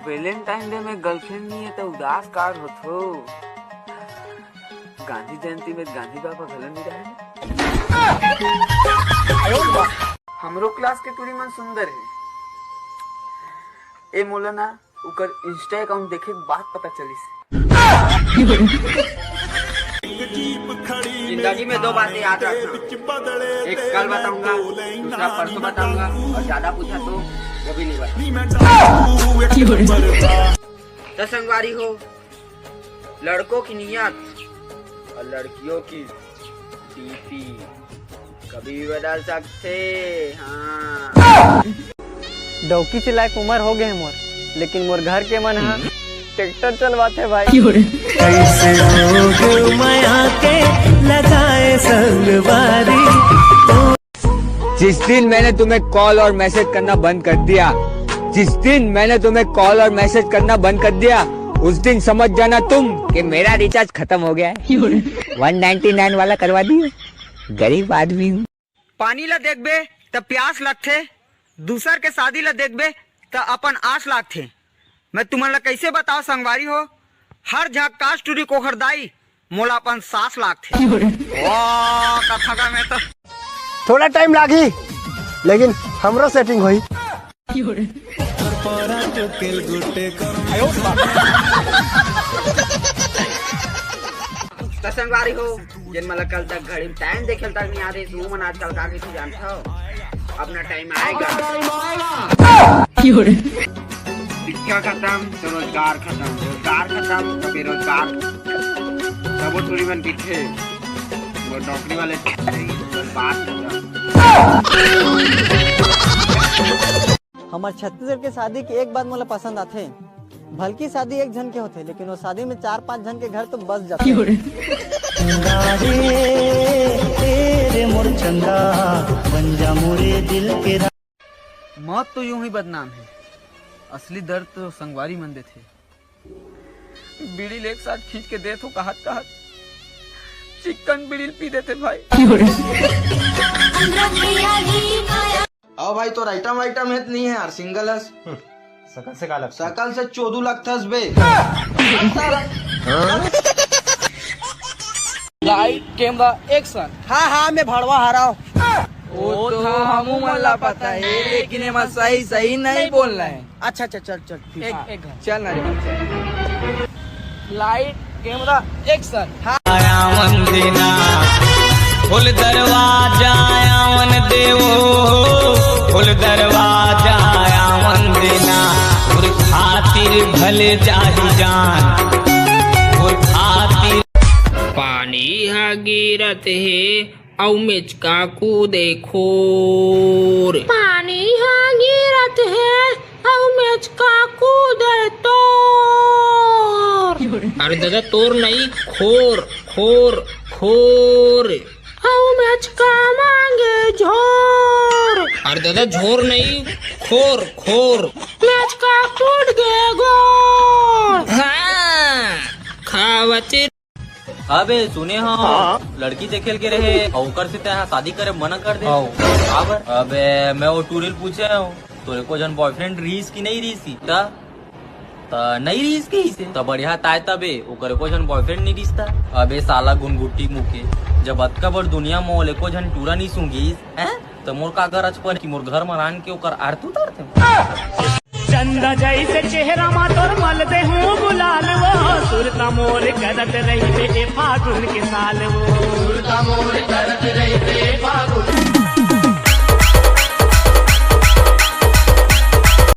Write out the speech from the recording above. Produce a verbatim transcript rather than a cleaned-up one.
Valentine Day में girlfriend नहीं है तो उदास कार होथो। गांधी जयंती में गांधी बाबा घलो नहीं रहे। हमरो class के टूरी मन सुंदर हे। ए मोला ना उकर Insta account देखे के बाद पता चलिस। जिंदगी में दो बातें याद रखना, एक कल बताऊंगा, दूसरा परसों बताऊंगा, और ज्यादा पूछा तो कभी नहीं बताऊंगा। तो संगवारी हो, लड़कों की नीयत और लड़कियों की डीपी कभी भी बदल सकथे। हाँ। डौकी चिल्लाए के उमर हो गए हे मोर, लेकिन मोर घर के मन ह ट्रैक्टर चलवाथे भाई। कैसे लोग माया के लगाए संगवारी। जिस दिन मैंने तुम्हें कॉल और मैसेज करना बंद कर दिया, जिस दिन मैंने तुम्हें कॉल और मैसेज करना बंद कर दिया, उस दिन समझ जाना तुम कि मेरा रिचार्ज खत्म हो गया है। वन नाइंटी नाइन वाला करवा दियो, गरीब आदमी हूँ। पानी ला देखबे त प्यास लगथे, दूसर के शादी ला देखबे त अपन आस लागथे। मैं तुमन ला कैसे बताओ संगवारी हो, हर झकास टूरी कोखर दाई मोला अपन सास लागथे। वाह, कथा का मैं तो थोड़ा टाइम लागी, लेकिन हमरो सेटिंग होई। त संगवारी हो, जेन मन ला कल तक घड़ी में टाइम देखे तक नहीं आते, वो मन आजकल का कइसे जानत हो? अपना टाइम आएगा। शिक्षा खत्म तो रोजगार खत्म, रोजगार खत्म तो बेरोजगार। सबो टूरी मन पीछे, वो नौकरी वाले बर्बाद हो गया। हमर छत्तीसगढ़ के शादी के एक बात मोला पसंद आथे, भलकी शादी एक झन के होथे, लेकिन वो शादी में चार पांच झन के घर तो बस जाथे। चंदा रे, ए रे मोर चंदा, बन जा मोरे दिल के रा- मौत तो यूं ही बदनाम है, असली दर्द तो संगवारी मन देथे। बीड़ी ले एक साथ खींच के देत हो, कहत कहत चिकन बीड़ी पी देथे भाई। आओ भाई, तोर आइटम वाइटम है तो नहीं है यार, सिंगल हस। हम्म, सकल से का लगता है? सकल से चोदू लगता है बे। Light, camera, action. हाँ, हाँ, मैं भड़वा हराव। वो तो हमू मन ला पता है, लेकिन एमा सही, सही नहीं बोलना है। अच्छा, अच्छा, चल, चल, ठीक। एक, हाँ। एक घंटा। चल ना रे, चल। Light, camera, action. आया वंदना, खोल दरवाजा, आया वन देवो, खोल दरवाजा, आया वंदना, मोर खातिर भले जाही जान, मोर खातिर। पानी ह गिरत हे, अउ मेचका कूदे खोर। पानी ह गिरत हे, अउ मेचका कूदे तोर। अरे दादा, तोर नहीं, खोर, खोर, खोर। अउ मेचका मांगे झोर। अरे दादा, झोर नहीं, खोर, खोर। मेचका कूद गे गोर। हाँ, खावचे। अबे सुने हो, हाँ। लड़की देखे ल गे रहे, अउ ओकर से तैं शादी करे मना कर दे। हाँ। काबर? अबे मैं वो टूरी ल पूछे हूँ, तोर एको झन बॉयफ्रेंड रहिस कि नहीं रहिस? त, त नहीं रहिस कहिसे? त बढ़िया ताय तबे, ओकर एको झन बॉयफ्रेंड नहीं रहिस त। अबे साला गुनगुट्टी मुके, जब अतका बड़ दुनिया म ओला एको झन टूरा नहीं सूंघिस, हैं? त मोर का गरज पर कि मोर घर म आन के ओकर आरती उतारते? चंदा जैसे चेहरा मा तोर मल दे हूँ गुलाल वो, सुरता मोर करत रहिबे ए फागुन के साल वो। सुरता मोर करत रहिबे